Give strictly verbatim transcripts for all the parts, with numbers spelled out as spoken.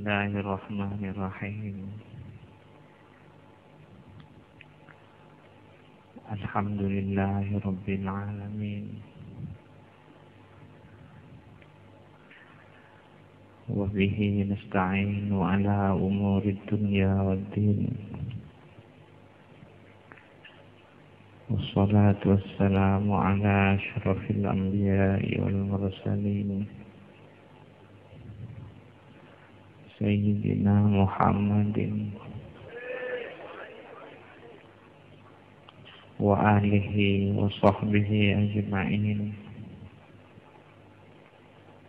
Bismillahirrahmanirrahim. Alhamdulillahirabbil alamin. Wa bihi nasta'inu ala umurid dunya waddin. Wassalatu wassalamu ala asyrafil anbiya'i wal mursalin, Sayyidina Muhammadin wa alihi wa sahbihi ajma'in.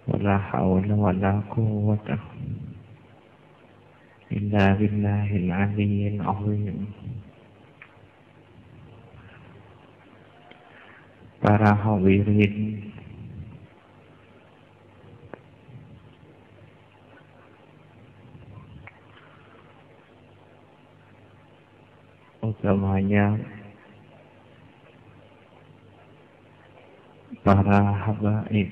Wa la haula wa la quwwata illa billahil aliyyil azim. Para hadirin, utamanya para habaib,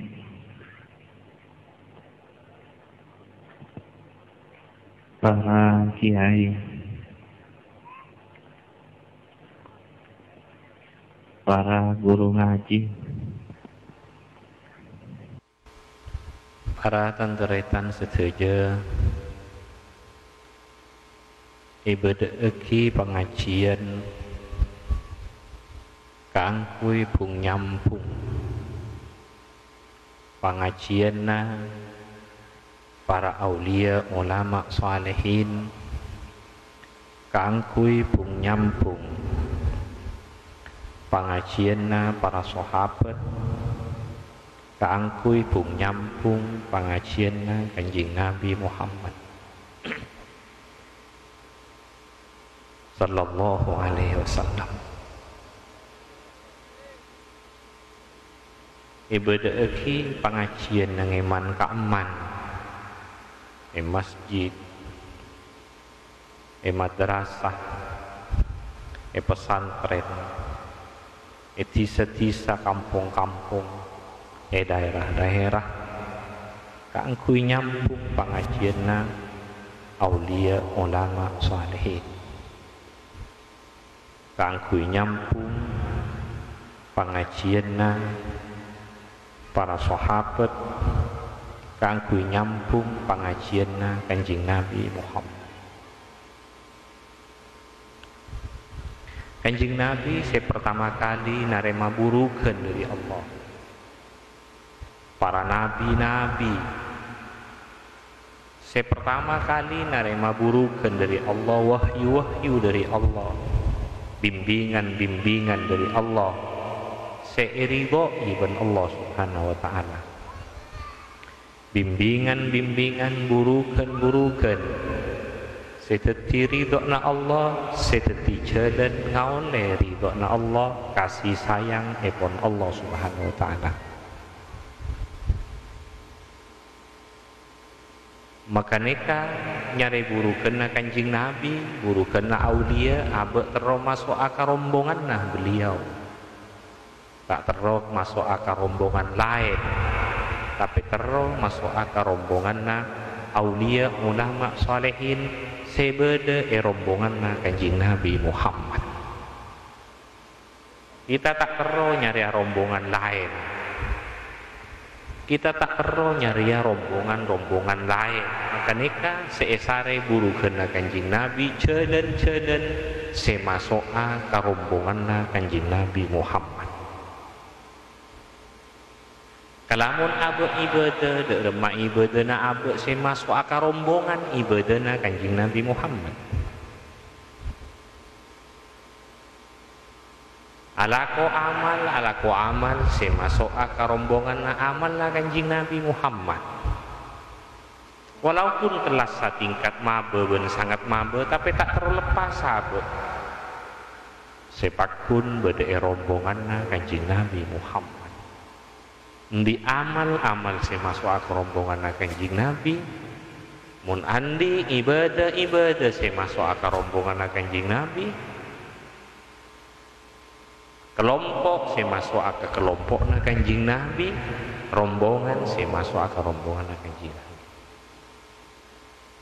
para kiai, para guru ngaji, para tan-tarètan sadhâjâ, èbâdâ'aghi pangajiyân kaangghuy bhung-nyambhung pangajiyânna para auliya, ulama, salihin, kaangghuy bhung-nyambhung pangajiyânna para sahabat, kaangghuy bhung-nyambhung pangajiyânna Kanjeng Nabi Muhammad sallallahu alaihi wasallam. Èbâdâ'aghi pangajiyân nangèman ka'emman, è masjid, è madrasah, è pesantren, è dhisa-dhisa, kampong-kampong, è dhaèra-dhaèra, kaangghuy nyambhung pangajiyânna auliya, ulama, salihin. Kaangghuy nyambhung pangajiyânna para sahabat, kaangghuy nyambhung pangajiyânna Kanjeng Nabi Muhammad. Kanjeng Nabi sè pertama kali narèma burughân dhâri Allah. Para nabi-nabi sè pertama kali narèma burughân dhâri Allah, wahyu-wahyu dhâri Allah, bimbingan-bimbingan dhâri Allah, sè èridhoi bân Allah Subhanahu wa Ta'ala. Bimbingan-bimbingan, burughân-burughân sè dhâddhi ridhona Allah, sè dhâddhi jhâlân ngaollè ridhona Allah, kasih sayangèpon Allah Subhanahu wa Ta'ala. Makanèka nyarè burughânna Kanjeng Nabi, burughânna auliya, abâ' terro maso'a ka rombonganna beliau. Ta' terro maso'a ka rombongan laèn, tapè terro maso'a ka rombonganna auliya, ulama, salihin sè bâdâ è rombonganna Kanjeng Nabi Muhammad. Kita ta' terro nyarèya rombongan laèn. Kita ta' terro nyarèya rombongan-rombongan laèn. Makanèka sè èsarè burughânna Kanjeng Nabi, jhâlân-jhâlân sè maso'a ka rombonganna Kanjeng Nabi Muhammad. Kalamon abâ' ibâdâ, dâ' remma ibâdâna abâ' sè maso'a ka rombongan ibâdâna Kanjeng Nabi Muhammad. Alako amal, alako amal sè maso'a ka rombonganna amalla Kanjeng Nabi Muhammad. Walaupun kellas satingkat mabâ bân sangat mabâ, tapè ta' terro leppassa abâ' sè pagghun bâdâ è rombonganna Kanjeng Nabi Muhammad. Endi' amal-amal sè maso'a ka rombonganna Kanjeng Nabi? Mon andi' ibâdâ-ibâdâ sè maso'a ka rombonganna Kanjeng Nabi, kalompo' sè maso'a ka kalompo'na Kanjeng Nabi, rombongan sè maso'a ka rombonganna Kanjeng Nabi.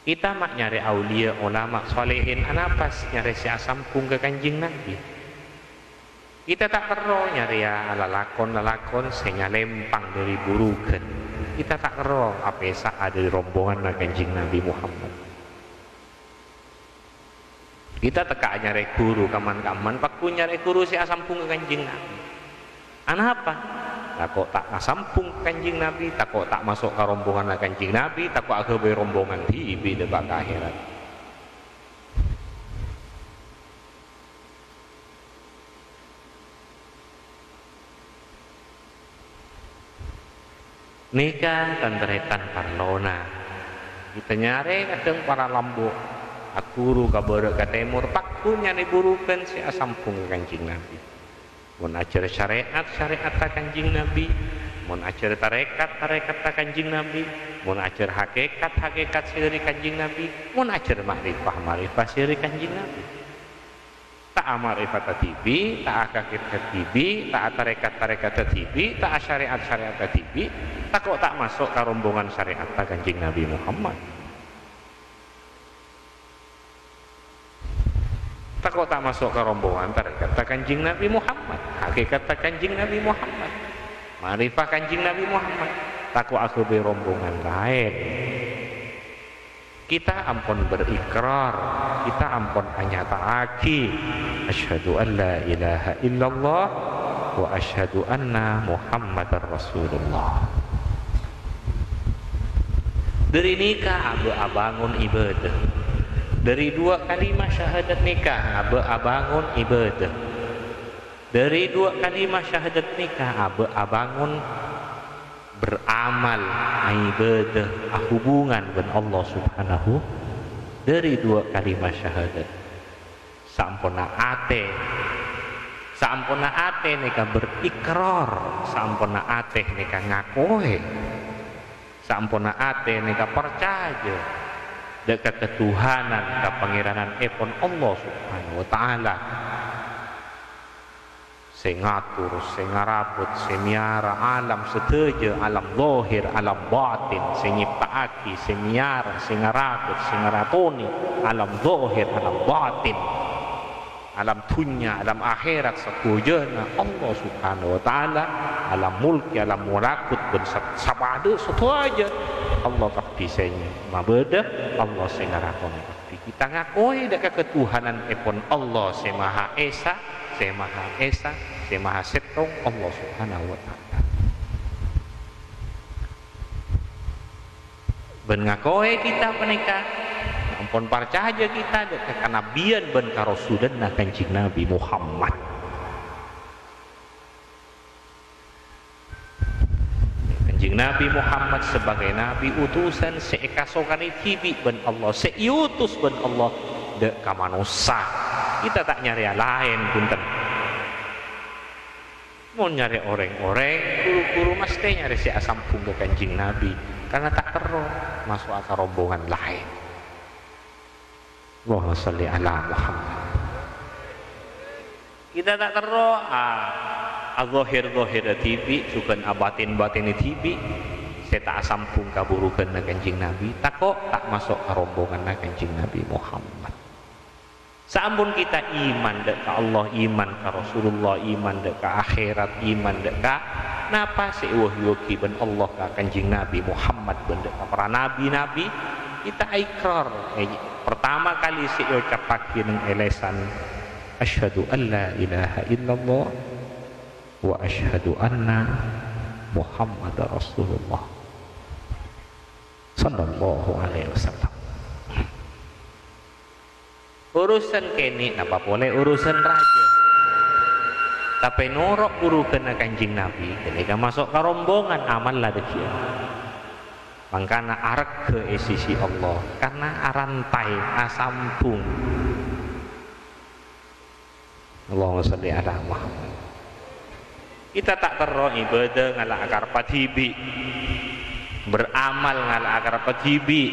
Kita ma' nyarè auliya, ulama, solehin, anapa s-, nyarè sè asambhung ka Kanjeng Nabi? Kita ta' terro nyarèya lalakon-lalakon sè nyalèmpang dhâri burughân. Kita ta' terro apèsa'a dhâri rombonganna Kanjeng Nabi Muhammad. Kita tekka'a nyarè ghuru kaman-kaman, pagghun nyarè ghuru sè asambhung ka Kanjeng Nabi. Anapa? Tako' ta' asambhung ka Kanjeng Nabi, tako' ta' maso' ka rombonganna Kanjeng Nabi, tako' aghâbây rombongan dhibi' dâpa' ka akhèrat. Nèka tan-tarètan parlona. Kita nyarè kadhâng para lambu, aghuru ka bârâ' ka tèmor, pagghun nyarè burughân sè asambhung ka Kanjeng Nabi. Mon ajhâr syarè'at, syarè'atta Kanjeng Nabi. Mon ajhâr tarèkat, tarèkatta Kanjeng Nabi. Mon ajhâr hakèkat, hakèkat sè dhâri Kanjeng Nabi. Mon ajhâr ma'rifah, ma'rifah sè dhâri Kanjeng Nabi. Ta' ama'rifata dhibi', ta' ahakèkatta dhibi', ta' atarèkat-tarèkatta dhibi', ta' asyarè'at-syarè'atta dhibi', tako' ta' maso' ka rombongan syarè'atta Kanjeng Nabi Muhammad. Tako' ta' maso' ka rombongan tarèkatta Kanjeng Nabi Muhammad, hakèkatta Kanjeng Nabi Muhammad, ma'rifah Kanjeng Nabi Muhammad, tako' aghâbây rombongan laèn. Kita ampon berikrar, kita ampon anyata'aghi, "Asyhadu an la ilaha illallah wa asyhadu anna Muhammadar Rasulullah." Dhâri nèka abâ' abângon ibâdâ. Dhâri duwâ' kalimah syahadat nèka abâ' abângon ibâdâ. Dhâri duwâ' kalimah syahadat nèka abâ' abângon beramal, aibâdâ, ahubungan bân Allah Subhanahu. Dhâri duwâ' kalimah syahadat. Saamponna atè, saamponna atè nèka berikrar, saamponna atè nèka ngakoè, saamponna atè nèka parcajâ dâ' ka katuhanan, ka Pangèrananèpon Allah Subhanahu wa Ta'ala. Sè ngatur, sè ngarabât, sè mèyara alam sadhâjâ, alam zahir, alam batin, sè nyipta'aghi, sè mèyara, sè ngarabât, sè ngaratonè alam zahir, alam batin, alam dhunnya, alam akhèrat, sadhâjâna Allah Subhanahu wa Ta'ala, alam mulki, alam malakut, bân sa-, sapadâ sadhâjâ Allah kabbhi sè mabâdâ, Allah sè ngaratonè kabbhi. Kita ngakoè dâ' ka katuhananèpon Allah sè Maha Esa, sè Maha Esa, sè Maha Sèttong, Allah Subhanahu wa Ta'ala. Bân ngakoè kita panèka, ampon parcajâ kita dâ' ka kanabiyân bân karasulanna Kanjeng Nabi Muhammad. Kanjeng Nabi Muhammad sebagai nabi utusan sè èkasokanè dhibi' bân Allah, sè èutus bân Allah dâ' ka manossa. Kita ta' nyarèya laèn, bhunten. Mon nyarè orèng-orèng, ghuru-ghuru masthè nyarè sè asambhung ka Kanjeng Nabi, karna ta' terro maso'a ka rombongan laèn. Allahumma shalli ala Muhammad. Kita ta' terro, a, azahir-zahir dhibi', jhughân abatin-batin dhibi', sè ta' asambhung ka burughânna Kanjeng Nabi, tako' ta' maso' ka rombonganna Kanjeng Nabi Muhammad. Saampon kita iman dâ' ka Allah, iman ka Rasulullah, iman dâ' ka akhèrat, iman dâ' ka napa sè èwahyuaghi bân Allah ka Kanjeng Nabi Muhammad bân dâ' ka para nabi-nabi, kita ikrar, eh, pertama kali sè èocappaghi neng è lèsan, "Asyhadu an la ilaha illallah wa asyhadu anna Muhammadar Rasulullah." Sallallahu alaihi wasallam. Urusan kènè' napa polè urusan rajâ. Tapè noro' burughânna Kanjeng Nabi, ghânèka maso' ka rombongan amalla dhâggi'ân. Mangkana aregghâ è sisi Allah, karna arantaè, asambhung. Allahumma shalli ala Muhammad. Kita ta' terro ibâdâ ngala'a karebbhâ dhibi', beramal ngala'a karebbhâ dhibi'.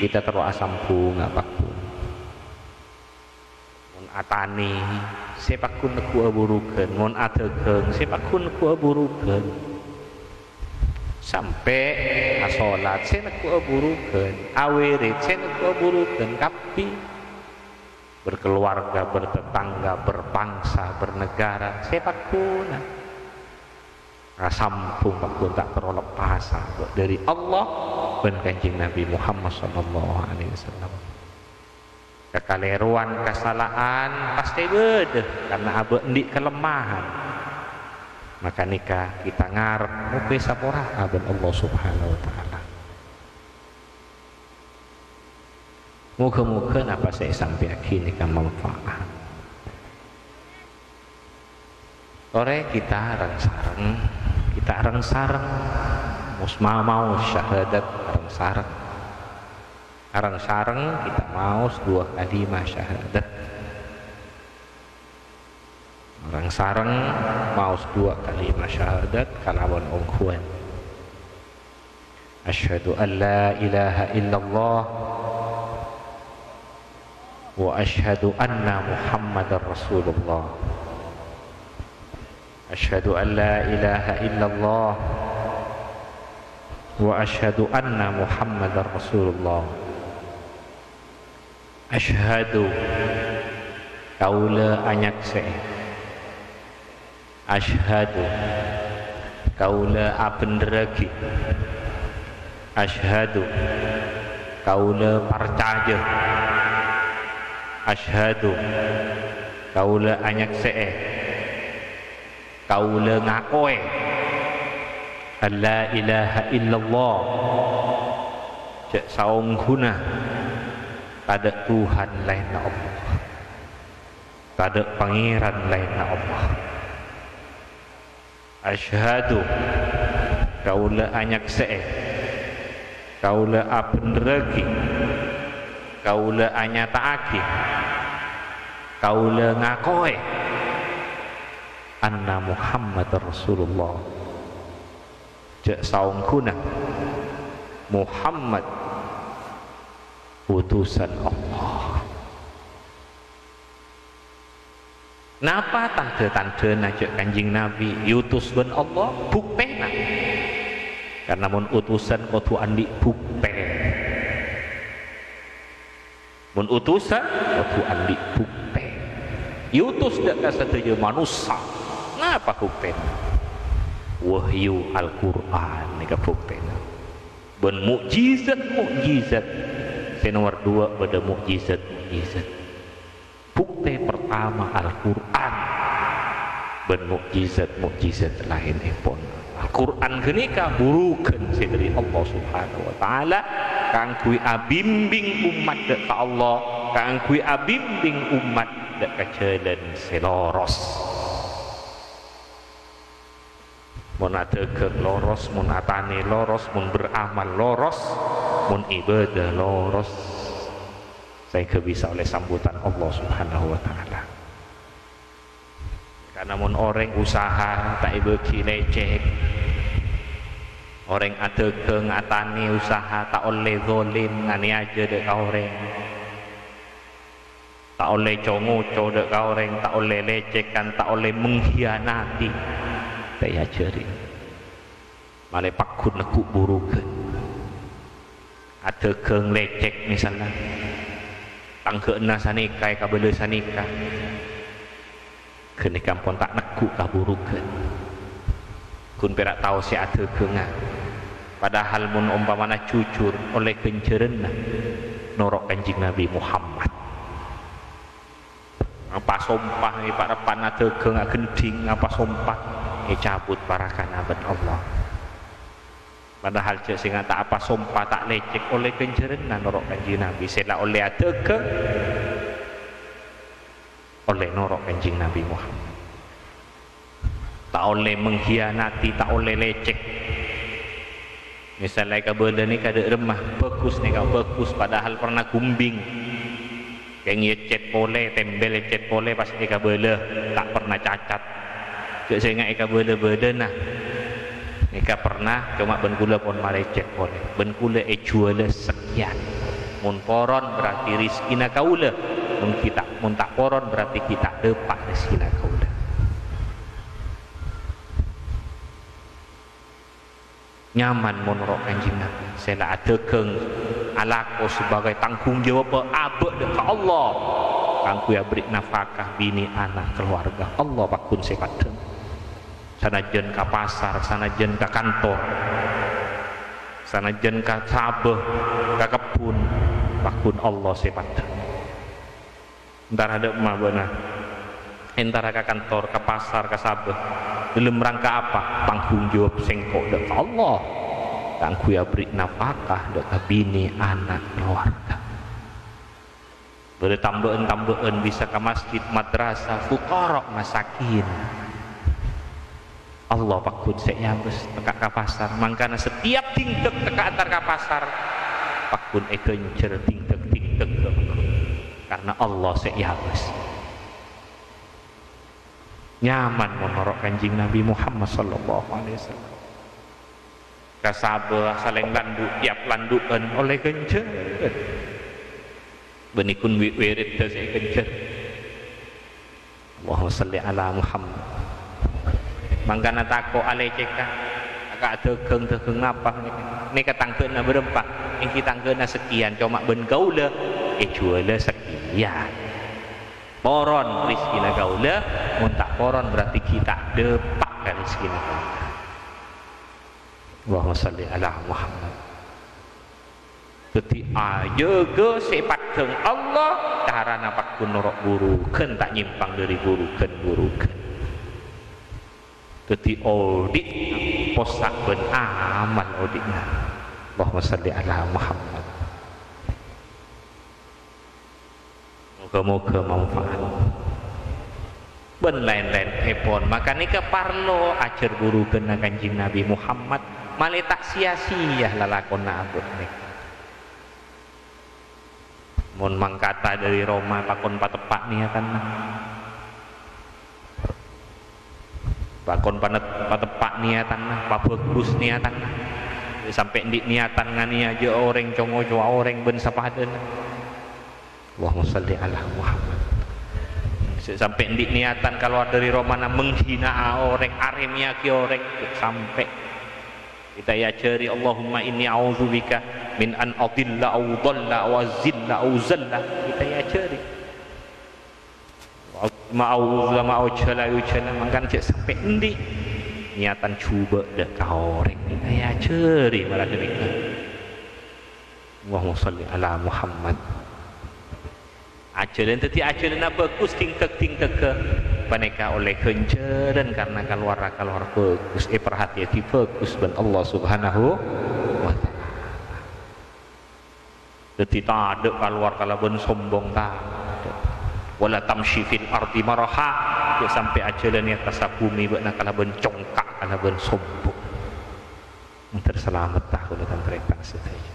Kita terro asambhung apa pun. Mon atanè, sè pagghun negghu'â burughân. Mon adhâghâng, sè pagghun negghu'â burughân. Sampè' asolat sè negghuwâ bhurughân, awirid sè negghuwâ bhurughân kabbhi. Berkeluarga, bertetangga, berbangsa, bernegara, sè pagghuna. Kasambhung pagghun ta' terro leppasa dhâri Allah bân Kanjeng Nabi Muhammad sallallahu alaihi wasallam. Kakalèrowan, kasala'an pastè bâdâ, karna abâ' andi' kalemmahan. Maka nèka kita ngarep moghâ èsapora'a bân Allah Subhanahu wa Ta'ala. Moghâ-moghâ napa sè èsampèyaghi nèka manfaat. Torè kita reng-sareng, kita reng-sareng mus-, ma-, maos syahadat reng-sareng. Reng-sareng kita maos duwâ kalimah syahadat. Reng-sareng maos duwâ kalimah syahadat kalaban ongghuwân. Asyhadu an la ilaha illallah wa asyhadu anna Muhammadar Rasulullah. Asyhadu an la ilaha illallah wa asyhadu anna Muhammadar Rasulullah. Asyhadu, kaulâ anyaksè'è. Asyhadu, kaulâ abhendherraghi. Asyhadu, kaulâ parcajâ. Asyhadu, kaulâ anyaksè'è. Kaulâ ngakowè, "Alla ilaha illallah," jhâ' saongghuna tadâ' Tuhan laènna Allah, tadâ' Pangèran laènna Allah. Asyhadu, kaulâ anyaksè'è, kaulâ abhendherraghi, kaulâ anyata'aghi, kaulâ ngakowè, anna Muhammadar Rasulullah. Jhâ' saongghuna Muhammad utusan Allah. Napa tandhâ-tandhâna jhâ' Kanjeng Nabi èutus bân Allah? Buktèna. Karna mon utusan kodhu andi' buktè. Mon utusan, kodhu andi' buktè. Èutus dâ' ka sadhâjâ manossa. Napa buktèna? Wahyu Al-Qur'an nèka buktèna. Bân mukjizat-mukjizat. Sè nomer duwâ' bâdâ mukjizat-mukjizat. Buktè partama Al-Qur'an bân mukjizat-mukjizat laènnèpon. Al-Qur'an ghânèka bhurughân sè dâri Allah Subhanahu wa Ta'ala kaangghuy abimbing ommat dâ' ka Allah, kaangghuy abimbing ommat dâ' ka jhâlân sè loros. Mon adhâghâng loros, mon atanè loros, mon beramal loros, mon ibadah loros, saèngghâ bisa ollè sambutan Allah Subhanahu wa Ta'ala. Karna mon orèng usaha ta' èbâghi lècèk, orèng adhâghâng, atanè, usaha ta' ollè zalim, nganèyajâ dâ' ka orèng. Ta' ollè co-ngoco dâ' ka orèng, ta' ollè lècèkan, ta' ollè mengkhianati. Ta' èajhâri. Malè pagghun negghu' bhurughân. Adhâghâng lècèk, misalna. Tangghâ'na sanèka èkabâlâ sanèka. Ghânèka ampon ta' negghu' ka bhurughân. Ghun pèra' tao sè adhâghângnga. Padahal mon ompamana jujur, ollè ghânjhârânna noro' Kanjeng Nabi Muhammad. Apa sompa, èpa'-reppa'na dhâghângnga ghândhing, apa sompa, ècabut bhârâkana bân Allah. Padahal jhâ' sènga' ta' apa sompa, ta' lècèk, ollè ghânjhârânna noro' Kanjeng Nabi. Sè la ollè adhâghâng, ollè noro' Kanjeng Nabi Muhammad. Ta' ollè mengkhianati, ta' ollè lècèk. Misal èkabâlâ nèka dâ' remma, bhâghus nèka bhâghus, padahal pernah gumbing. Kèng ècèt polè, tèmbhâl ècèt polè, pas èkabâlâ, ta' pernah cacat. Jhâ' sènga' èkabâlâ-bâlâna. Nèka pernah, coma bân kulâ pon malècèt polè. Bân kulâ èjhuwâlâ sakèyan. Mon poron berarti rejhekkèna kaulâ. Mon ghi' ta', mon ta' poron berarti ghi' ta' dâpa' rejhekkèna kaulâ. Nyaman mon noro' Kanjeng Nabi, sè la adhâghâng alako sabâgâi tanggung jawab abâ' dâ' ka Allah, kaangghuy aberri' nafakah binè, ana', kalowarga. Allah paggun sè paddhâng. Sanajjân ka pasar, sanajjân ka kantor, sanajjân ka sabâ, ka kebbhun, paggun Allah sè paddhâng. Entara dâ' emma bâ'na, entara ka kantor, ka pasar, ka sabâ. Dâlem rangka apa? Tanggung jawab sèngko' dâ' ka Allah, kaangghuy aberri' nafakah dâ' ka binè, ana', kalowarga. Bâdâ tambâ'ân-tambâ'ân bisa ka masjid, madrasah, fuqara', masakin. Allah paggun sè èabâs, tekka' ka pasar. Mangkana setiap dingdek tekka' entar ka pasar, paggun èghânjhâr dingdek-dingdek. Karna Allah sè èabâs. Nyaman mon noro' Kanjeng Nabi Muhammad sallallahu alaihi wasallam. Ka sabâ salèng landu', tiap landu'ân ollè ghânjhârân. Bânnè ghun wi-, wirid sè èghânjhâr. Allahumma shalli ala Muhammad. Mangkana tako' alècèka, ka adhâghâng-dhâghâng napa nèka? Nèka tangghâna bârâmpa? Èngghi tangghâna sakèyan, coma bân kaulâ èjhuwâlâ sakèyan. Poron rejhekkèna kaulâ, mon ta' poron berarti ghi' ta' dâpa' ka rejhekkèna kaulâ. Allahumma shalli ala Muhammad. Dhâddhi, ajâgâ sè èpaddhâng Allah, carana paggun noro' bhurughân, ta' nyèmpang dâri bhurughân-bhurughân. Dhâddhi, odi' possa' bân amal odi'na. Allahumma shalli ala Muhammad. Moga-moga manfaat. Bân laèn-laèn èpon. Maka nèka parlo ajhâr bhurughânna Kanjeng Nabi Muhammad, malè ta' sia-sia lalakonna abâ' nèka. Mon mangkata dâri roma, pakon pateppa' niyatanna. Pakon panet-, pateppa' niyatanna, pabhâghus niyatanna. Sampè' andi' niyatan nganèyajâ orèng, co-ngocowa orèng bân sapadhâna. Allahumma shalli ala Muhammad. Sè sampè' andi' niyatan kalowar dâri romana menghina'a orèng, arèmèyaghi orèng, sampè'. Kita èajhâri, "Allahumma inni a'udzubika min an adilla au dhalla au azilla au zalla." Kita èajhâri. "Ma au uzlama au jhala au jhala," mangkana jhâ' sampè' andi' niyatan jhubâ' dâ' ka orèng. Kita èajhâri mara ghânèka. Allahumma shalli ala Muhammad. Ajhâlân, dhâddhi ajhâlânna bhâghus, dingdhek-dingdhegghâ panèka ollè ghânjhârân karna kalowarra kalowar bhâghus, èparhatèyaghi bhâghus bân Allah Subhanahu wa Ta'ala. Dhâddhi, tadâ' kalowar kalabân sombong, tadâ'. "Wala tamshi fil ardi maraha," jhâ' sampè' ajhâlân è attassa bhumè bâ'na kalabân congka', kalabân sombong. Mandhâr salamet, ta' kaulâ tan-tarètan sadhâjâ.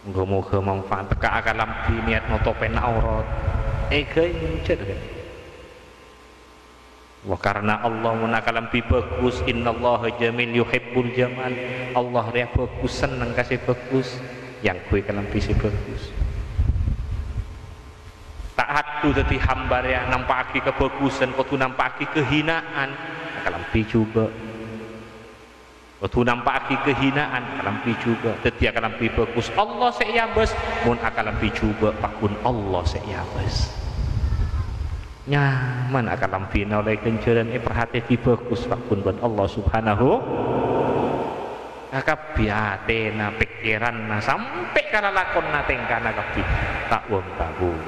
Moga-moga manfaat. Tekka' akalambhi niyat notopè aorat. Èghânjhâr, kan? Wah, karna Allah mon akalambhi bhâghus, "Innallaha jamil yuhibbul jamal." Allah rèya bhâghus, senneng ka sè bhâghus. Èyangghuy kalambhi sè bhâghus. Ta' haddhu dhâddhi hamba rèya nampa'aghi kabhâghusân, kodhu nampa'aghi kahinaan. Akalambhi jhubâ'. Kodhu nampa'aghi kahinaan, akalambhi jhubâ'. Dhâddhi akalambhi bhâghus, Allah sè èabâs. Mon akalambhi jhubâ', paggun Allah sè èabâs. Nyaman akalambhina ollè ghânjhârân èparhatèyaghi bhâghus paggun bân Allah Subhanahu. Kakabbhi atèna, pèkkèranna, sampè' ka lalakonna, tèngkana kabbhi ta' wong-tawong.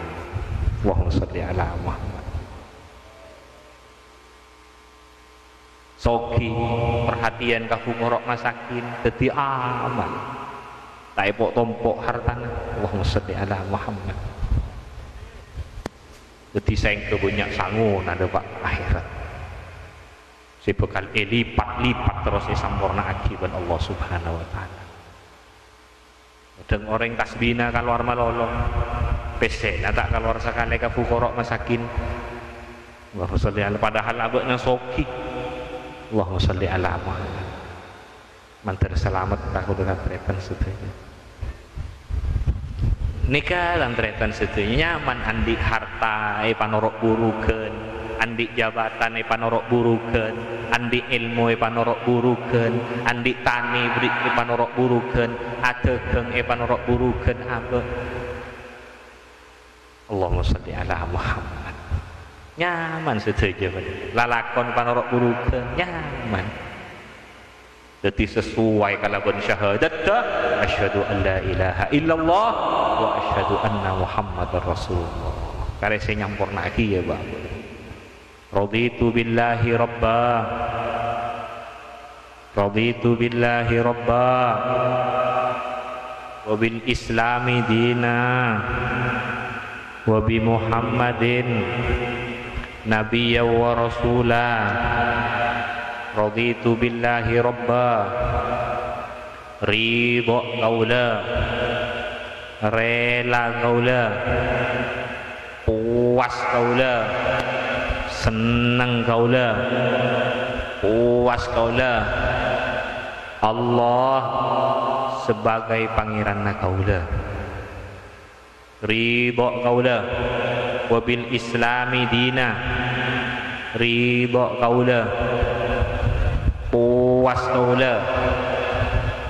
Allahumma shalli ala Muhammad. Soghi, parhatèyan ka fuqara' masakin, dhâddhi amal. Ta' èpo'-tompo' hartana. Allahumma shalli ala Muhammad. Dhâddhi saèngghâ bânnya' sangona dâpa' ahèrat. Sè bhâkal èlipat-lipat terros èsampornaaghi bân Allah Subhanahu wa Ta'ala. Kadhâng orèng tasbina kalowar malolo, pèssèna ta' kalowar sakalè ka fuqara' masakin. Allahumma shalli ala, padahal abâ'na soghi. Allahumma shalli ala Muhammad. Mandhâr salamet, ta' kaulâ tan-tarètan sadhâjâ. Nèka tan-tarètan sadhâjâ, nyaman andi' harta èpanoro' bhurughân, Andi' jabatan èpanoro' burughân, andi' èlmo èpanoro' burughân, andi' tanè bri' èpanoro' burughân, adhâghâng èpanoro' burughân, abâ'. Allahumma shalli ala Muhammad. Nyaman sadhâjâ, bân. Lalakon èpanoro' burughân, nyaman. Dhâddhi sesuai kalabân syahadatta, "Asyhadu an la ilaha illallah wa asyhadu anna Muhammadar Rasulullah." Karè sè nyamporna'aghi, yâ, Bâ'. Raditu billahi rabba. Raditu billahi rabba. Wa bil islami dina. Wa bi Muhammadin nabiyya wa rasula. Raditu billahi rabba. Ridho kaulâ. Rèla kaulâ. Puas kaulâ. Senneng kaulâ. Puas kaulâ. Allah sebagai Pangèranna kaulâ. Ridho kaulâ, wa bil islami dina. Ridho kaulâ, puas kaulâ,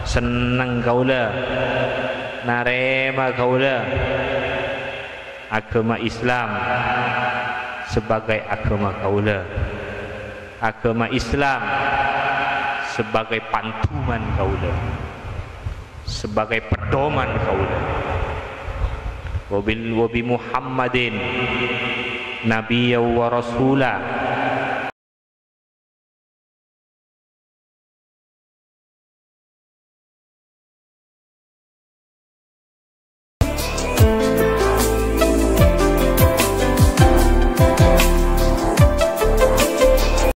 senneng kaulâ, narèma kaulâ aghâma Islam sebagai aghâma kaulâ. Aghâma Islam sebagai panduman kaulâ, sebagai pedoman kaulâ. Wa bil, wa bi Muhammadin nabiyya wa rasula.